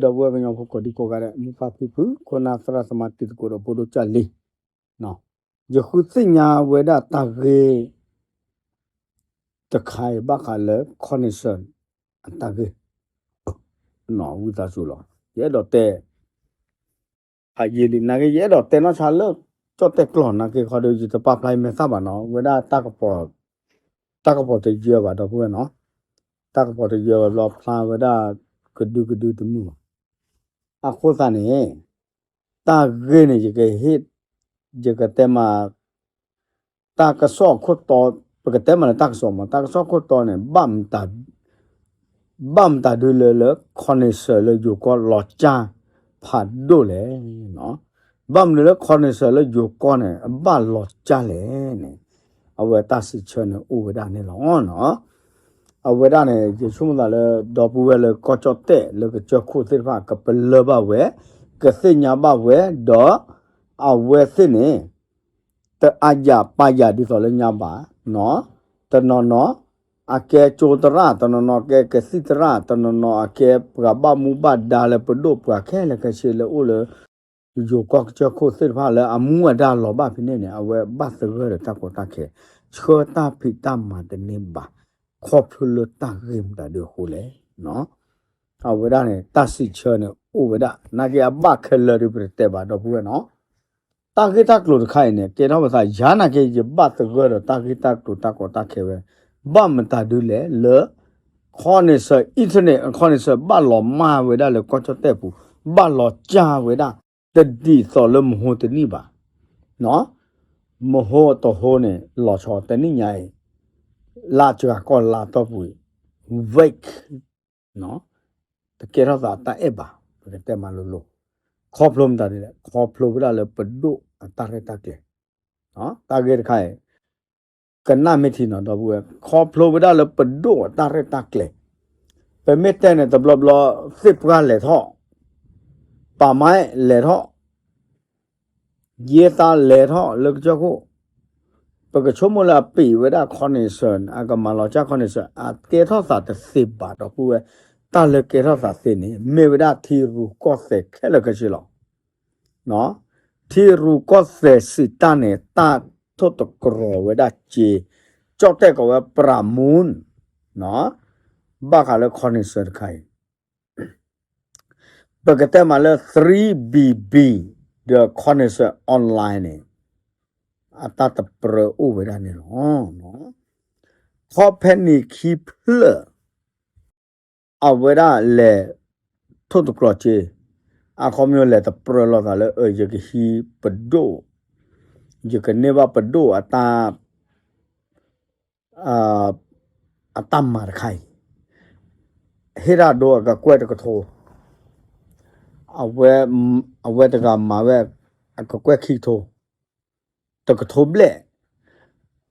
ဒီပုၢ်ဝဲၢ်ကညီဖိကိးဒံကိးဂၤဒဲး မိၢ်ပၢ်ဖံဖု ခိၣ်နၢ်သရၣ်သမါတံၤသကိးဒီးဖိဒိၣ်ကၢ်လံ, ယဃုသ့ၣ်ညါဝဲဒၣ်တၢ်ဂ့ၢ် တခါအံၤဘၣ်ဃးလၢ Connection အတၢ်ဂ့ၢ် ဝံသးစူၤလီၤ. ယအဲၣ်ဒိးတဲ ဖးယံာ်လံ နာ်က့ ယအဲၣ်ဒိးတဲနီၢ်ဆါလၢ ကၠီၣ်တဲၣ်ကျိာ် နာ်က့ ခီဒီး ယတပာ်ဖျါအံၤမဲာ်သၣ်ဘၣ်နီၤ ဝဲဒၣ် တၢ်ကပီၤတယၢဘၣ် ဒီပုၢ်ဝဲၢ်နီၤ, တၢ်ကပီၤတယၢဘၣ်ဘျီ ဖျါဝဲဒၣ် ကဒုကဒုတမုာ်ဘၣ်. အဃိသတးန့ၣ် တၢ်ဂ့ၢ်န့ၣ် ယကဟ့ၣ် ယကတဲမး တၢ်ကစီၣ်ခိၣ်တီ ပကတဲမးလၢတၢ်ကစီၣ်မး တၢ်ကစီၣ်ခိၣ်တီန့ၣ် ဘၣ်မတၤဒုလဲၣ်လၢ Connection လၢယိၤကီၢ်လီၤစၢ်ဖးဒိၣ်လဲၣ်. ဘၣ်မနုၤလၢ Connection လၢယိၤကီၢ်န့ၣ် အဘၣ်လီၤစၢ်လဲၣ်န့ၣ် အဝဲတၢ်စံးဆၢန့ၣ်အိၣ်ဝဲဒၣ်န့ၣ်လီၤ. အဝဲဒၣ်န့ၣ် ယဆိကမိၣ်သးလၢ ဒီပုၢ်ဝဲၢ်လၢကီၢ်ကၠီၣ်တဲၣ်လၢကစၢၢ်ခိၣ်သ့ၣ်တဖၣ် ကပလၢၢ်ဘၣ်ဝဲ ကသ့ၣ်ညါဘၣ်ဝဲ ဒီး အဝဲသ့ၣ်န့ၣ် တအါယၤပာ်ယၤဒ်သိးလၢညါဘၣ်, တနီၤနီၤ အကဲကၠိသရၣ် တနီၤနီၤကဲကသံၣ်သရၣ် တနီၤနီၤအကဲပှၤဘၣ်မူဘၣ်ဒါလၢပဒိၣ်ပှၤခဲလၢာ်ခဲဆ့လၢအိၣ်လၢ ယိၤကီၢ်ကစၢၢ်ခိၣ်သ့ၣ်တဖၣ်လၢအမူအဒါလီၤဘၣ်ဖဲန့ၣ်န့ၣ် အဝဲဘၣ်သဂၢၢ်ဒီးတၢ်ကီတၢ်ခဲ ဆှၢတၢ်ဖံးတၢ်မၤတန့ၢ်ဘၣ် ခီဖျိလၢတၢ်ဂ့ၢ်မတၤဒုအဃိလဲၣ်. အဝဲဒၣ်န့ၣ် တၢ်စံးဆၢန့ၣ်အိၣ်ဝဲဒၣ် နာ်က့အဘၣ်ခဲလၢာ်ဒီးပတတဲဘၣ်ဒီပုၢ်ဝဲၢ်နီၤ. တၢ်ဂ့ၢ်တၢ်ကျိၤတခါအံၤန့ၣ် ကဲထီၣ်ပသးယၤနာ်က့ ယဘၣ်သဂၢၢ်ဒီးတၢ်ဂ့ၢ်တၢ်ကျိၤတၢ်ကီတၢ်ခဲဝဲ ဘၣ်မတၤဒုလဲၣ်လၢ Connection internet Connection ဘၣ်လီၤမၢ်ဝဲဒၣ်လၢကီၢ်ကၠီၣ်တဲၣ်ပူၤ ဘၣ်လီၤစၢ်ဝဲဒၣ် တဒ်သိးလၢမဟိတနံၣ်ဘၣ် မဟိတဟိန့ၣ် လီၤဆီတနံၣ်ညါအံၤ လါစှၤကီၢ်လါတီၢ်ပူၤအံၤ wake တကဲထီၣ်သးတၢ်အဲၣ်ဘၣ် ပကတဲမးလိၤလိၤ ခီဖျိမတၤဒ်လဲၣ် ခီဖျိဝဲဒၣ်လၢပဒိၣ်အတၢ်ရဲၣ်တၢ်ကျဲၤ တၢ်ဂ့ၢ်တခါအံၤ ကနၣ်မ့ၢ်ထံနီၤ ဒီပုၢ်ဝဲၢ် ခီဖျိဝဲဒၣ်လၢပဒိၣ်အတၢ်ရဲၣ်တၢ်ကျဲၤ ပမ့ၢ်တဲန့ၣ် တဘျီဘျီ သ့ၣ်ပှၢ်လဲၤထီၣ် ပာ်မါလဲၤထီၣ် ယဲသးလဲၤထီၣ်လၢကစၢၢ်ခိၣ် ပကဆိကမိၣ်လၢအပံာ်ဝဲဒၣ် connection အကမၤလီၤစၢ် connection အကဲထီၣ်သးတသ့ဘၣ်ဒီပုၢ်ဝဲၢ် တၢ်လၢကဲထီၣ်သးသ့န့ၣ် မ့ၢ်ဝဲဒၣ်ထံရူၢ်ကီၢ်သဲးခဲလၢာ်ခဲဆ့လီၤ. ထံရူၢ်ကီၢ်သဲးစံးတၢ်န့ၣ် တၢ်ထိၣ်သတြီၤဝဲဒၣ်စ့ ကၠီၣ်တဲၣ်ကိးဝဲ ပြၢမူၣ် ဘၣ်ဃးလၢ connection တခါအံၤ ပကတဲမးလၢ three B B ဒီး connection online န့ၣ် အတၢ်တပြၢအိၣ်ဝဲဒၣ်န့ၣ်လီၤ. ခီဖဲန့ၣ်ခံဖျၢၣ် အဝဲဒၣ်လဲၤ ထိၣ်သတြီၤစ့ အခီပညီလဲၤတပြၢလိာ်သးလၢ ယကဟံးပဒိၣ် ယကန့ၢ်ဘၣ်ပဒိၣ်အတၢ် အတၢ်မၤတခါအံၤ ဟ့ၣ်တၢ်ဒိအကကွဲၢ်တကထိ အဝဲ အဝဲတဂၤမၤဝဲ အကကွဲၢ်ခံကထိ တကထိဘျဲၣ်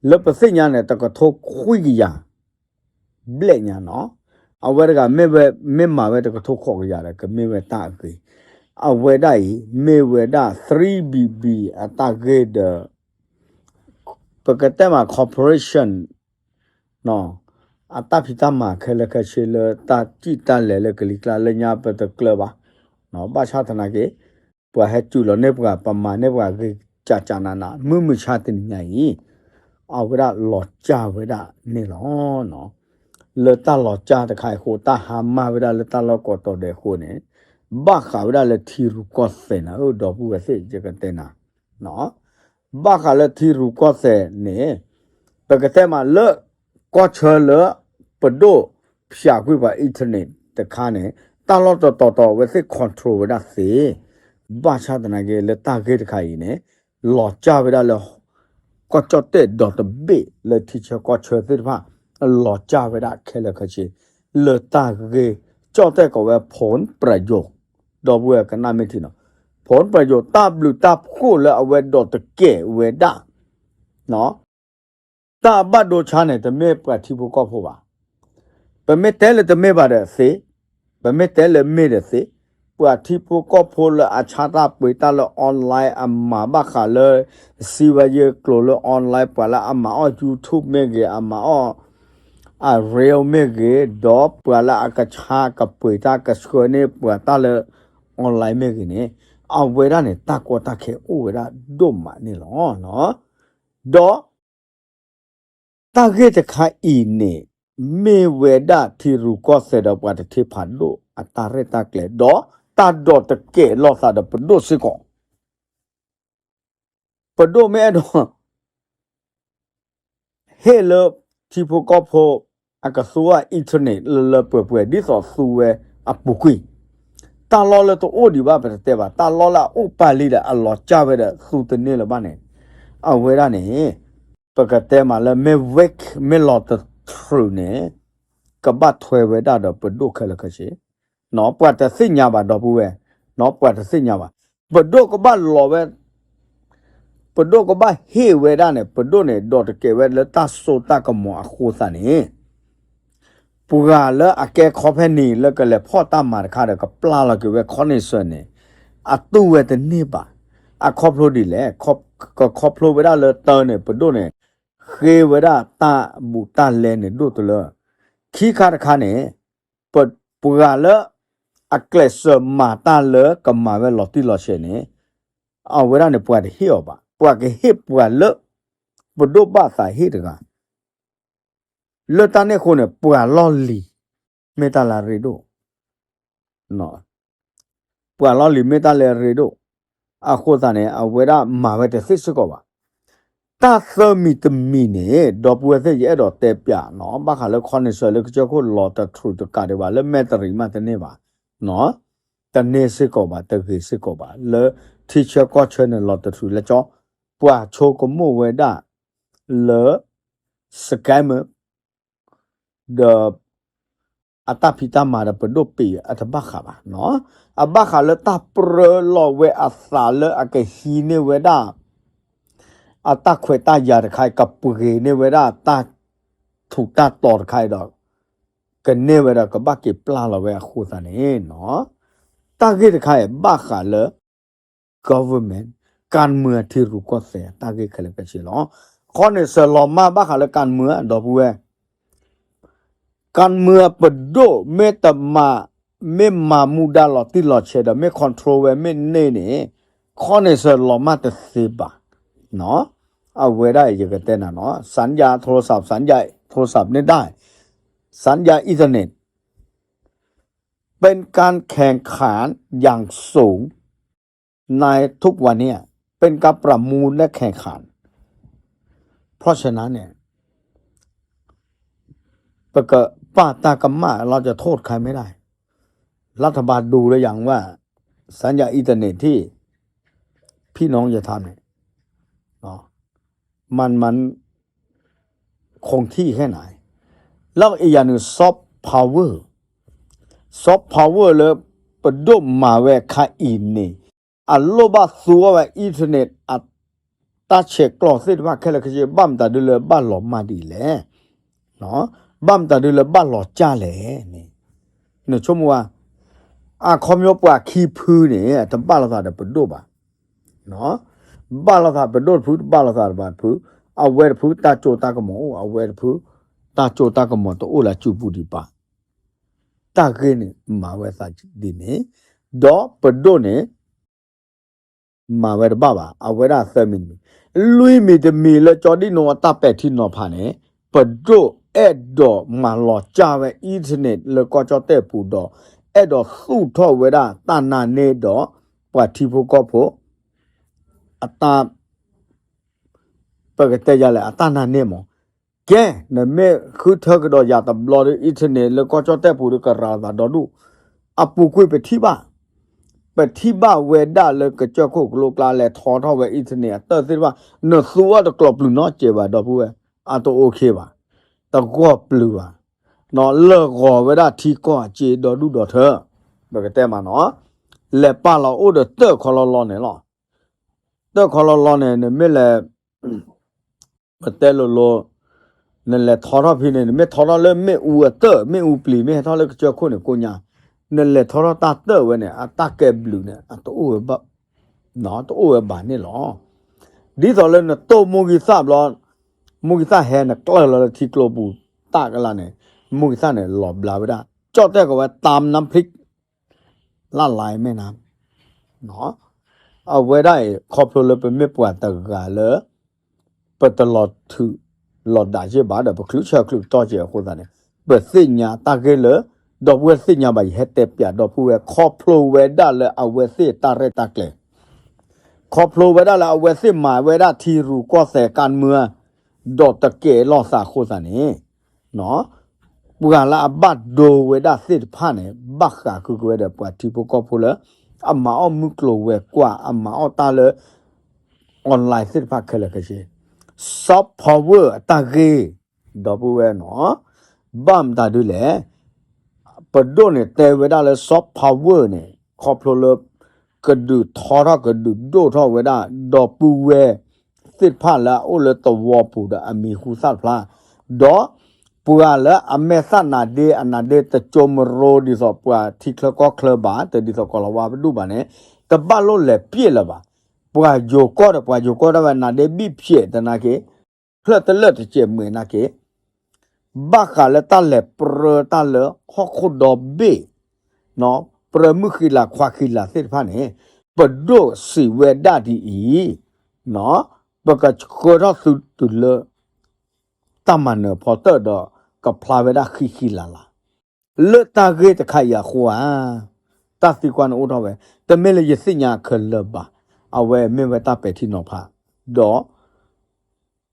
လၢပသ့ၣ်ညါန့ၣ် တကထိခွံကယၤ ဘျဲၣ်ညါနီၤ အဝဲတဂၤမ့ၢ်ဝဲ မ့ၢ်မၤဝဲတကထိဃိးကယၤဒီး ကမ့ၢ်ဝဲတၢ်အဂ့ၤ အဝဲဒၣ်အံၤ မ့ၢ်ဝဲဒၣ် three B B အတၢ်ဂ့ၢ်ဒီး ပကတဲမး corporation အတၢ်ဖံးတၢ်မၤခဲလၢာ်ခဲဆ့လၢတၢ်စံၣ်တၢ်လဲၤလၢကလံၤကျါလၢညါပတကျၢၤဘၣ် ဘၣ်ဆၣ်သနာ်က့ ပှၤဟဲစူးလီၤန့ၢ်ပှၤ ပမၤန့ၢ်ပှၤဂ့ၤကၢ်ကၢ်နးနး မုၢ်မဆါတနံၤညါအံၤ အဝဲဒၣ်လီၤစၢ်ဝဲဒၣ်န့ၣ်လီၤ. လၢတၢ်လီၤစၢ်တခါအံၤအဃိ တၢ်ဟါမၢ်ဝဲဒၣ်လၢတၢ်လီၢ်ကိးတီၤဒဲးအဃိန့ၣ် ဘၣ်ဃးဝဲဒၣ်လၢထံရူၢ်ကီၢ်သဲးနၤဧၢ ဒီပုၢ်ဝဲၢ်သ့ၣ် ယကတဲနၤ ဘၣ်ဃးလၢထံရူၢ်ကီၢ်သဲးန့ၣ် ပကတဲမးလၢ ကီၢ်ဆၢလၢ ပဒိၣ်ဖၠးကွံာ်ပှၤ internet တခါန့ၣ် တၢ်လီၢ်တတီၤတီၤအဝဲသ့ၣ် control ဝဲဒၣ်သ့ ဘၣ်ဆၣ်သနာ်က့လၢတၢ်ဂ့ၢ်တခါအံၤန့ၣ် လီၤစၢ်ဝဲဒၣ်လၢ ကီၢ်ကၠီၣ်တဲၣ်ဒီတဘ့ၣ်လၢထံဆၢကီၢ်ဆၢသ့ၣ်တဖၣ် လီၤစၢ်ဝဲဒၣ်ခဲလၢာ်ခဲဆ့ လၢတၢ်ဂ့ၢ်ကၠီၣ်တဲၣ်ကိးဝဲ ผลประโยชน์ ဒီပုၢ်ဝဲၢ်ကနၣ်မ့ၢ်ထံနီၤ ผลประโยชน์ တၢ်ဘျုးတၢ်ဖှိၣ်လၢအဝဲဒိးတကဲးဝဲဒၣ် တၢ်ဘၣ်ဒိဆါန့ၣ် တမ့ၢ်ပှၤထံဖိကီၢ်ဖိဘၣ်. ပမ့ၢ်တဲလၢတမ့ၢ်ဘၣ်ဒီးသ့, ပမ့ၢ်တဲလၢမ့ၢ်ဒီးသ့, ပှၤထံဖိကီၢ်ဖိလၢအဆါတၢ်ပှ့ၤတၢ်လၢ online အမၤဘၣ်ဃးလၢ စံးဝဲယဲကျိၤလၢ online ပှၤလၢအမၤအီၣ် YouTube မ့ၢ်ဂ့ၤ အမၤအီၣ် အ reel မ့ၢ်ဂ့ၤ, ဒီးပှၤလၢအကဆါကပှ့ၤတၢ်ကဆှၢန့ၢ်ပှၤတၢ်လၢ online မ့ၢ်ဂ့ၤန့ၣ်, အဝဲဒၣ်န့ၣ် တၢ်ကီတၢ်ခဲအိၣ်ဝဲဒၣ်ဒိၣ်မးန့ၣ်လီၤ. ဒီး တၢ်ဂ့ၢ်တခါအံၤန့ၣ် မ့ၢ်ဝဲဒၣ်ထံရူၢ်ကီၢ်သဲးဒီးပှၤတထံၣ်ဖးဒိၣ်အတၢ်ရဲၣ်တၢ်ကျဲၤဒီး တၢ်ဒိးတကဲးလိာ်သးဒီးပဒိၣ်စ့ၢ်ကီး ပဒိၣ်မ့ၢ်အဲၣ်ဒိး ဟ့ၣ်လၢထံဖိကီၢ်ဖိ အကသူအ internet လၢလၢပှဲၤပှဲၤ ဒ်သိးသူဝဲအပူၤကွံာ်, တၢ်လီၢ်လၢတအိၣ်ဒံးဘၣ်ပတတဲဘၣ်, တၢ်လီၢ်လၢအအိၣ်ပာ်လံဒီး အလီၤကၢ်ဝဲဒီးသူတန့ၢ်လၢၤဘၣ်န့ၣ်, အဝဲဒၣ်န့ၣ် ပကတဲမးလၢမ့ၢ် wake မ့ၢ်လီၤတထြူးန့ၣ် ကဘၣ်ထွဲဝဲဒၣ်ဒီးပဒိၣ်ခဲလၢာ်ခဲဆ့, ပှၤတသ့ၣ်ညါဘၣ်ဒီပုၢ်ဝဲၢ်, ပှၤတသ့ၣ်ညါဘၣ်, ပဒိၣ်ကဘၣ်လီၤဝဲ ပဒိၣ်ကဘၣ်ဟ့ၣ်ဝဲဒၣ်န့ၣ် ပဒိၣ်န့ၣ်ဒီးတကဲးဝဲလၢတၢ်စိတၢ်ကမီၤအဃိသတးန့ၣ်, ပှၤလၢအကဲခီဖဲန့ၣ်လၢကလဲၤဖီၣ်တၢ်မၤတခါဒီး ကပျၢ်လီၤက့ၤဝဲ ခီနံၣ်စၢၤန့ၣ် အတူၢ်ဝဲတန့ၢ်ဘၣ်. အခီဖျိဒ်လဲၣ်, ကခီဖျိဝဲဒၣ်လၢတၢ်န့ၣ် ပဒိၣ်န့ၣ် ဃ့ဝဲဒၣ်တၢ်ဘူးတၢ်လဲန့ၣ်ဒိၣ်တလၢ, ခံခါတခါန့ၣ် ပ ပှၤလၢ အကျဲးစၢးမၤတၢ်လၢကမၤဝဲလီၤတံၢ်လီၤဆဲးန့ၣ် အဝဲဒၣ်န့ၣ် ပှၤတဟ့ၣ်အီၤဘၣ်, ပှၤကဟ့ၣ်ပှၤလၢ ပဒိၣ်ဘၣ်သးဟ့ၣ်တဂၤ, လၢတၢ်န့ၣ်အဃိန့ၣ် ပှၤလီၢ်လံၤ မ့ၢ်တၢ်လၢအရ့ဒိၣ် ပှၤလီၢ်လံၤမ့ၢ်တၢ်လၢအရ့ဒိၣ်, အဃိသတးန့ၣ် အဝဲဒၣ်မၤဝဲတသ့စ့ၢ်ကီးဘၣ်. တၢ်သၢမံၤတမံၤန့ၣ် ဒီပုၢ်ဝဲၢ်သ့ၣ် ယအဲၣ်ဒိးတဲပျးနီၤ, ဘၣ်ဃးလၢခီနံၣ်စၢၤလၢကစၢၢ်ခိၣ်လီၤတထြူးတကးဒံးဘၣ်, လၢမဲၣ်တရံးမးတန့ၢ်ဘၣ်, တန့ၢ်စ့ၢ်ကီးဘၣ်, တဂ့ၤစ့ၢ်ကီးဘၣ်, လၢထံဆၢကီၢ်ဆၢန့ၣ် လီၤတထြူးလၢကၠီ, ပှၤဆိကမိၣ်ဝဲဒၣ် လၢ scammer ဒီး အတၢ်ဖံးတၢ်မၤဒီးပဒိၣ်ပ့ၤအတဘၣ်ဃးဘၣ်နီၤ, အဘၣ်ဃးလၢတၢ်ပြၢလီၤဝဲအသးလၢအကဟံးန့ၢ်ဝဲဒၣ် အတၢ်ခွဲးတၢ်ယာ်တခါအံၤ ကပှ့ၤန့ၢ်ဝဲဒၣ်တၢ်ထူးတၢ်တီၤတခါအံၤဒီး ကန့ၢ်ဝဲဒီးကဘၣ်က့ၤပျၢ်လီၤဝဲအဃိသတးန့ၣ်နီၤ, တၢ်ဂ့ၢ်တခါအံၤဘၣ်ဃးလၢ government การเมือง ထံရူၢ်ကီၢ်သဲး တၢ်ဂ့ၢ်ခဲလၢာ်ခဲဆ့လီၤ. ခီနံၣ်စၢၤလီၤမၢ်ဘၣ်ဃးလၢ การเมือง ဒီပုၢ်ဝဲၢ် การเมือง ပဒိၣ်မ့ၢ်တမၤ မ့ၢ်မၤမူဒါလီၤတံၢ်လီၤဆဲးဒီး မ့ၢ် control ဝဲမ့ၢ်န့ၢ်န့ၣ် ခီနံၣ်စၢၤလီၤမၢ်တသ့ဘၣ်. အဝဲဒၣ်ယကတဲနၤနီၤ, สัญญาณโทรศัพท์ สัญญาณโทรศัพท์ นี่ได้ สัญญาณอินเทอร์เน็ต เป็นการแข่งขันอย่างสูงในทุกวันนี้ เป็นการประมูลและแข่งขัน เพราะฉะนั้นเนี่ย ပကပာ်တၢ်ကမၣ် เราจะโทษใครไม่ได้ รัฐบาลดูหรือยังว่าสัญญาณอินเทอร์เน็ตที่พี่น้องจะทำเนี่ย มันมันคงที่แค่ไหน แล้วอีกอย่างหนึ่ง soft power soft power လၢပဒိၣ်မၤဝဲခါအံၤန့ၣ် အလိၣ်ဘၣ်သူဝဲ internet အတၢ်ဆဲးကျိးသ့ၣ်တဖၣ်ခဲလၢာ်ခဲဆ့ ဘၣ်မတၤဒုလၢဘၣ်လီၤမၢ်ဒ်လဲၣ် ဘၣ်မတၤဒုလၢဘၣ်လီၤကၢ်လဲၣ်န့ၣ် နဆိကမိၣ်ဝဲ အခီပညီပှၤခံဖုန့ၣ် တဘၣ်လိာ်သးဒီးပဒိၣ်ဘၣ် ဘၣ်လိာ်သးပဒိၣ်တဖု တဘၣ်လိာ်သးဒီးပှၤတဖု အဝဲတဖုတၢ်စိတၢ်ကမီၤအိၣ် အဝဲတဖု တၢ်စိတၢ်ကမီၤတအိၣ်လၢစုပူၤဒံးဘၣ် တၢ်ဂ့ၢ်န့ၣ် မၤဝဲသးဒ်န့ၣ် ဒီးပဒိၣ်န့ၣ် မၤဝဲတဘၣ်ဘၣ် အဝဲဒၣ်သၢမံၤတမံၤ လွံၢ်မံၤတမံၤလၢကၠီဒံၣ်နိအတၢ်ပဲာ်ထံနီၤဖးန့ၣ် ပဒိၣ်အဲၣ်ဒိးမၤလီၤကၢ်ဝဲ internet လၢကီၢ်ကၠီၣ်တဲၣ်ပူၤဒီး အဲၣ်ဒိးသူၣ်ထီၣ်ဝဲဒၣ်တၢ်နာ်န့ၢ်ဒီး ပှၤထံဖိကီၢ်ဖိ အတၢ် ပကတဲယၤလဲၣ် အတၢ်နာ်န့ၢ်မး ကဲ နမ့ၢ်ဃုထၢကဒီးယၤတဘျီဒီး internet လၢကီၢ်ကၠီၣ်တဲၣ်ပူၤဒီးကရၤလီၤသးဒီဒူၣ် အပူၤကွံာ်ပထံၣ်ဘၣ် ပထံၣ်ဘၣ်ဝဲဒၣ်လၢကစၢၢ်ခိၣ်ကလိကျါလဲၤထီထီၣ်ဝဲ internet အတၢၢ်သ့ၣ်တဖၣ် နသူအီၤတကျိးပျုၤနီတစဲးဘၣ် ဒီပုၢ်ဝဲၢ် အတအိၣ်ခ့ဘၣ် တဂီၢ်ပျုၤဘၣ် လၢာ်ဂီၤဝဲဒၣ်ထံကီၢ်အစ့ဒီဒူၣ်ဒီထၢ ပကတဲမးနီၤ လဲၤပာ်လီၤအိၣ်ဒီးတၢၣ်ခီလီလီန့ၣ်လီၤ တၢၣ်ခီလီလီန့ၣ် နမ့ၢ်လဲၤ ပတဲလိၤလိၤ နလဲၤထီထီၣ်ဖဲန့ၣ် နမ့ၢ်ထီထီၣ်လၢမ့ၣ်အူအတၢၣ် မ့ၣ်အူပျံၤ မ့ၢ်ဟဲထီၣ်လၢကစၢၢ်ခိၣ်န့ၣ် ကိညါ နလဲၤထီထီၣ်တၢ်တၢၣ်ဝဲန့ၣ် အတၢ်ကဲဘျုးန့ၣ် အတအိၣ်ဝဲဘၣ် တအိၣ်ဝဲဘၣ်န့ၣ်လီၤ. ဒ်သိးလၢနတိၢ်မိၢ်ဂံၢ်သၣ်ဘျီ မိၢ်ဂံၢ်သၣ်ဟဲနကျၢၢ်လီၤလၢထံကျိပူၤ တၢ်ကလါန့ၣ် မုၢ်ကသၣ်န့ၣ် လီၤဘျါဝဲဒၣ် ကၠီၣ်တဲၣ်ကီးဝဲ ตำน้ำพริก လၢ်လၢ်မဲၢ်နၤ အဝဲဒၣ်အံၤ ခီဖျိလၢပမ့ၢ်ပှၤတဂၤလၢ ပတလီၤထုးလီၤဒးက့ဘၣ်ဒီး ပချုးဆၢချုးကတီၢ်က့အဃိသတးန့ၣ် ပသ့ၣ်ညါတၢ်ဂ့ၢ်လၢ ဒီပုၢ်ဝဲၢ်သ့ၣ်ညါဘၣ် ယဟဲတဲပၠးဒီပုၢ်ဝဲၢ် ခီဖျိဝဲဒၣ်လၢအဝဲသ့ၣ်တၢ်ရဲၣ်တၢ်ကျဲၤ ခီဖျိဝဲဒၣ်လၢအဝဲသ့ၣ်မၤဝဲဒၣ်ထံရူၢ်ကီၢ်သဲးကါမၢ ဒီးတကဲးလိာ်သးအဃိသတးန့ၣ် ပှၤလၢအဘၣ်ဒိဝဲဒၣ်သ့ၣ်တဖၣ်န့ၣ် ဘၣ်ဃးဃုာ်က့ၤဝဲဒီးပှၤထံဖိကီၢ်ဖိလၢ အမၤအီၣ်မုၢ်ကျိၤဝဲၤကွာ် အမၤအီၣ်တၢ်လၢ online သ့ၣ်တဖၣ်ခဲလၢာ်ခဲဆ့ soft power အတၢ်ဂ့ၢ် ဒီပုၢ်ဝဲၢ်နီၤ ဘၣ်မတၤဒုလဲၣ် ပဒိၣ်န့ၣ်တဲဝဲဒၣ်လၢ soft power န့ၣ် ခီဖျိလၢ ကဒုးထီထီၣ်ကဒုးဒိၣ်ထီၣ်ဝဲဒၣ် ဒီပုၢ်ဝဲၢ်သ့ၣ်တဖၣ်လၢအအိၣ်လၢသဝီပူၤဒီးအမံၤဟူသၣ်တဖျါ ဒီးပှၤလၢအမဲာ်သၣ်နါဒ့အနါဒ့တကၠိမရိဒ်သိးပှၤထံချၢကီၢ်ချၢဘၣ် တဒ်သိးကီၢ်လီၤဝါပဒူၣ်ဘၣ်န့ၣ် တဘၣ်လိၣ်လဲၤပျဲၢ်လၢၤဘၣ်. ပှၤယိၤကီၢ်ဒီးပှၤယိၤကီၢ်ဒၣ်ဝဲနါဒ့ဘံၣ်ဖျဲးတနာ်က့ ဖျၢၣ်တလၢာ်တစဲးမုာ်နာ်က့ ဘၣ်ဃးလၢတၢ်လဲၤပြၢတၢ်လၢဟီၣ်ခိၣ်ဒီဘ့ၣ် ပြၢမုၢ်ဃံလၤခွါဃံလၤသ့ၣ်တဖၣ်န့ၣ် ပဒိၣ်စံးဝဲဒၣ်ဒ်အံၤ, ပကဆှၢထီၣ်သုတုၤလၢ တၢ်မၤနၢၤဖီတၢၣ်ဒီး ကဖျါဝဲဒၣ်ဃံဃံလၤလၤ လၢတၢ်ဂ့ၢ်တခါအံၤအဃိဧါ, တၢ်သံကွၢ်န့ၣ်အိၣ်ထီၣ်ဝဲ, တမ့ၢ်လၢယသ့ၣ်ညါခဲလၢာ်ဘၣ်, အဝဲမ့ၢ်ဝဲတၢ်ပဲာ်ထံနီၤဖး, ဒီး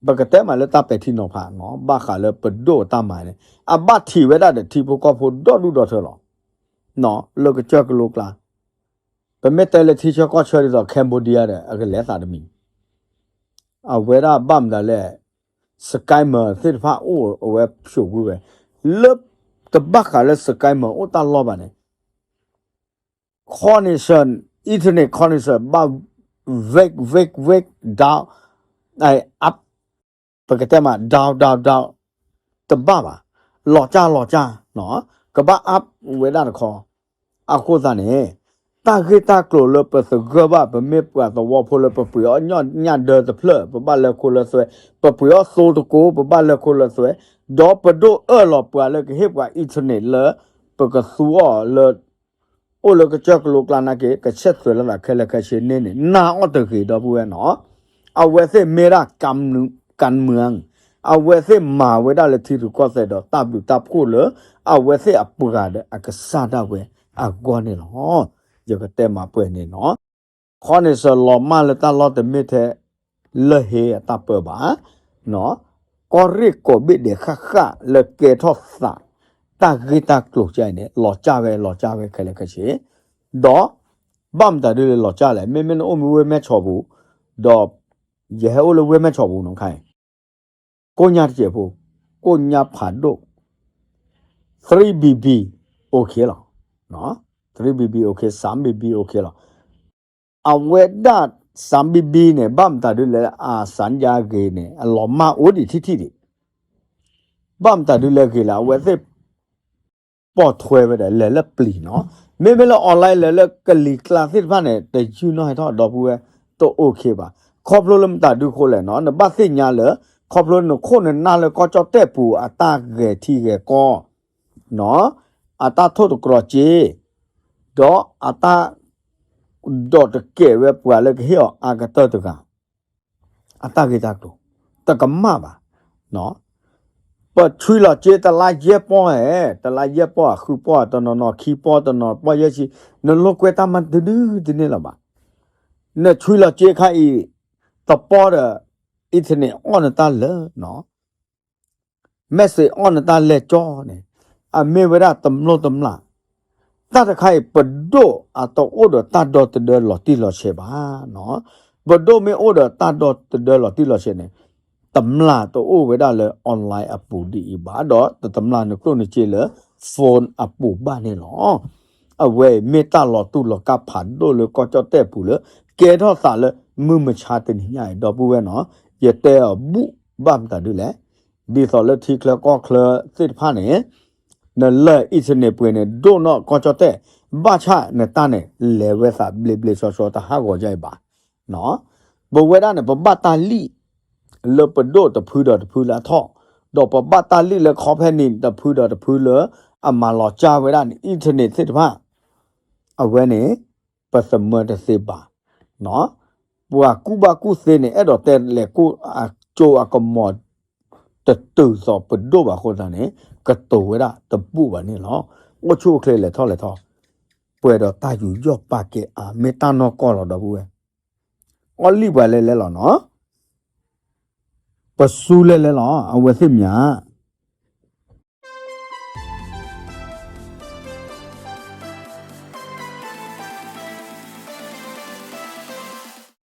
ပကတဲမးလၢတၢ်ပဲာ်ထံနီၤဖးနီၤ, ဘၣ်ဃးလၢပဒိၣ်အတၢ်မၤန့ၣ် အဘၣ်ထံးဝဲဒၣ်ဒီးထံဖိကီၢ်ဖိဒီဒူၣ်ဒီထၢလီၤ, လၢကစၢၢ်ကလိကျါ, ပမ့ၢ်တဲလၢထံဆၢကီၢ်ဆၢဒ်သိး Cambodia ဒီး အကလဲၤသးတမံၤ, အဝဲဒၣ်ဘၣ်မတၤလဲၣ် scammer သ့ၣ်တဖၣ်အိၣ်အဝဲဖျိးကွံာ်ဝဲ, လၢတဘၣ်ဃးလၢ scammer အိၣ်တၢ်လီၢ်ဘၣ်န့ၣ် connection, internet connection ဘၣ် wake wake wake down, up, ပကတဲမး down down down, တဘၣ်ဘၣ်, လီၤကၢ်လီၤကၢ်, ကဘၣ် up ဝဲဒၣ်တခီ, အဃိသတးန့ၣ် တၢ်ဂ့ၢ်တၢ်ကျိၤလၢပသဂၢၢ်ဘၣ် ပမ့ၢ်ပှၤသဝီဖိလၢပပှ့ၤအီၣ်ညၣ်ဒၢတဖျၢၣ် ပဘၣ်လဲၤခိလၢသွဲ, ပပှ့ၤအီၣ်သိတကိး ပဘၣ်လဲၤခိလၢသွဲ, ဒီးပဒိၣ်အၢၣ်လီၤပှၤလၢကဟ့ၣ်ပှၤ internet လၢ ပကသူအီၤလၢ အိၣ်လၢကစၢၢ်ကလိကျါနာ်က့ ကဆဲးသွဲးလိာ်သးခဲလၢာ်ခဲဆ့န့ၣ်န့ၣ် နာ်အီၤတဂ့ၤဒီပုၢ်ဝဲၢ်နီၤ, အဝဲသ့ၣ်မ့ၢ်ဒၣ် ကၢၣ်မၢၣ်, အဝဲသ့ၣ်မၤဝဲဒၣ်လၢထံရူၢ်ကီၢ်သဲးဒီးတၢ်ဘျုးတၢ်ဖှိၣ်လၢ အဝဲသ့ၣ်အပှၤဒီးအကစၢ်ဒၣ်ဝဲအဂီၢ်န့ၣ်လီၤ. ယကတဲမးပှဲၤန့ၣ်နီၤ, ခီန့ၣ်စၢၤလီၤမၢ်လၢတၢ်လီၢ်တမ့ၢ်ထဲ လၢဟ့အတၢ်ပၢဘၣ်, ကီၢ်ရ့ၣ်ကိးဘ့ၣ်ဒဲးဃၣ်ဃၣ်လၢကဲထီၣ်သး တၢ်ဂ့ၢ်တၢ်ကျိၤကဲအံၤန့ၣ် လီၤကၢ်ဝဲလီၤကၢ်ဝဲခဲလၢာ်ခဲဆ့, ဒီး ဘၣ်မတၤဒုလဲၣ်လီၤကၢ်လဲၣ် မ့မ့ၢ်နအိၣ်မ့ၢ်ဝ့ၢ်မဲၢ်ဆီးပူၤ, ဒီး ယဟဲအိၣ်လၢဝ့ၢ်မဲၢ်ဆီးပူၤနီၤခါအံၤ ကိၣ်ညါတစဲးဖိ, ကိၣ်ညါဖးဒိၣ်, three B B, okay လီၤ, three B B okay, သၢ B B okay လီၤ. အဝဲဒၣ် သၢ B B န့ၣ် ဘၣ်မတၤဒုလဲၣ် အစၢ်ယါဂ့ၤန့ၣ် အလီၤမၢ်အိၣ်ဒံးထံၣ်ထံၣ်ဒံး, ဘၣ်မတၤဒုလဲၣ်ဂ့ၤလၢ အဝဲသ့ၣ် ပိာ်ထွဲဝဲဒီး လဲၤလၢပျံၤနီၤ, မ့မ့ၢ်လၢ online လဲၤလၢကလံၤကျါသ့ၣ်တဖၣ်န့ၣ် တယုၢ်နီၣ်ဟဲထီၣ်ဒီပုၢ်ဝဲၢ် တ okay ဘၣ်, ခီဖျိလၢမတၤဒုဃိလဲၣ်နီၤ နဘၣ်သ့ၣ်ညါလၢ ခီဖျိနခိၣ်နနၢ်လၢကီၢ်ကၠီၣ်တဲၣ်ပူၤအတၢ်ဂဲၤထံဂဲၤကီၢ် အတၢ်ထိၣ်သတြီၤစ့, ဒီးအတၢ် ဒီးတကဲဝဲပှၤလၢကဟ့ၣ်အီၤအါကတၢၢ်တဂၤ အတၢ်ဂ့ၢ်တၢ်ကျိၤ တကမၣ်ဘၣ်. ပဆွံလီၤစ့တလါယဲၢ်ပီၢ်ဧဲ, တလါယဲၢ်ပီၢ် ဃုပီၢ် တနီၤနီၤခံပီၢ် တနီၤပီၢ်ယဲၢ်ဆံ, နလိာ်ကွဲတၢ်မၤတဒုတန့ၢ်လၢၤဘၣ်. နဆွံလီၤစ့ခါအံၤ တပီၢ်ဒီး internet အီၣ်နတၢ်လၢာ် message အီၣ်နတၢ်လဲၢ်ကၠီန့ၣ် အမ့ၢ်ဝဲဒၣ်တမျိၢ်တမျာ်, တၢ်တခါအံၤ ပဒိၣ်အတအိၣ်ဒီးတၢ်ဒီသဒၢလီၤတံၢ်လီၤဆဲးဘၣ်. ပဒိၣ်မ့ၢ်အိၣ်ဒီးတၢ်ဒီသဒၢလီၤတံၢ်လီၤဆဲးန့ၣ် တမျာ်တအိၣ်ဝဲဒၣ်လၢ online အပူၤဒ်အံၤဘၣ်ဒီး တမျာ်နကျိၣ်နစ့လၢ phone အပူၤဘၣ်န့ၣ်လီၤ. အဝဲအံၤမ့ၢ်တၢ်လီၤတူၢ်လီၤကာ်ဖးဒိၣ်လၢကီၢ်ကၠီၣ်တဲၣ်ပူၤလၢ ကဲထီၣ်သးလၢမုၢ်မဆါတနံၤညါအံၤ ဒီပုၢ်ဝဲၢ်နီၤ, ယတဲအီၤဘူၣ်ဘၣ်မတၤဒုလဲၣ်, ဒ်သိးလၢထံချၢကီၢ်ချၢသ့ၣ်တဖၣ်န့ၣ် နလၢ internet ပှဲၤန့ၣ် ဒိၣ်နီၢ်ကီၢ်ကၠီၣ်တဲၣ်, ဘၣ်ဆၣ်နတၢ်န့ၣ် လဲၤဝဲသးဘျ့ဘျ့ဆှီဆှီတဟးဂီၤဒ်အံၤဘၣ်. ပဝဲဒၣ်န့ၣ် ပဘၣ်တၢ်လံၣ် လၢပဒိၣ်တဖုဒီးတဖုလၢအထီၣ် ဒီးပဘၣ်တၢ်လံၣ်လၢ company တဖုဒီးတဖုလၢ အမၤလီၤကၢ်ဝဲဒၣ်န့ၣ် internet သ့ၣ်တဖၣ် အဝဲန့ၣ် ပသမၢတသ့ဘၣ်. ပှၤကူၣ်ဘၣ်ကူၣ်သ့န့ၣ် အဲၣ်ဒိးတဲလဲၤကိၣ်အကၠိအကမီၤ တတုၤသိးပဒိၣ်ဘၣ်အဃိသတးန့ၣ် ကတိၤဝဲဒၣ်တဘူၣ်ဘၣ်န့ၣ်လီၤ. အိၣ်ဆူၣ်အိၣ်ချ့လဲၤထီၣ်လဲၤထီ, ပှဲၤဒီးတၢ်ယူးယီၣ်ပာ်ကဲအါ မ့ၢ်တၢ်နီၢ်ကီၢ်လီၤ ဒီပုၢ်ဝဲၢ်. အီၣ်လံၣ်ပှၤလဲၤလဲၤလီၤနီၤ, ပစူလဲၤလဲၤလီၤ အဝဲသ့ၣ်မ့ၢ်ဧါ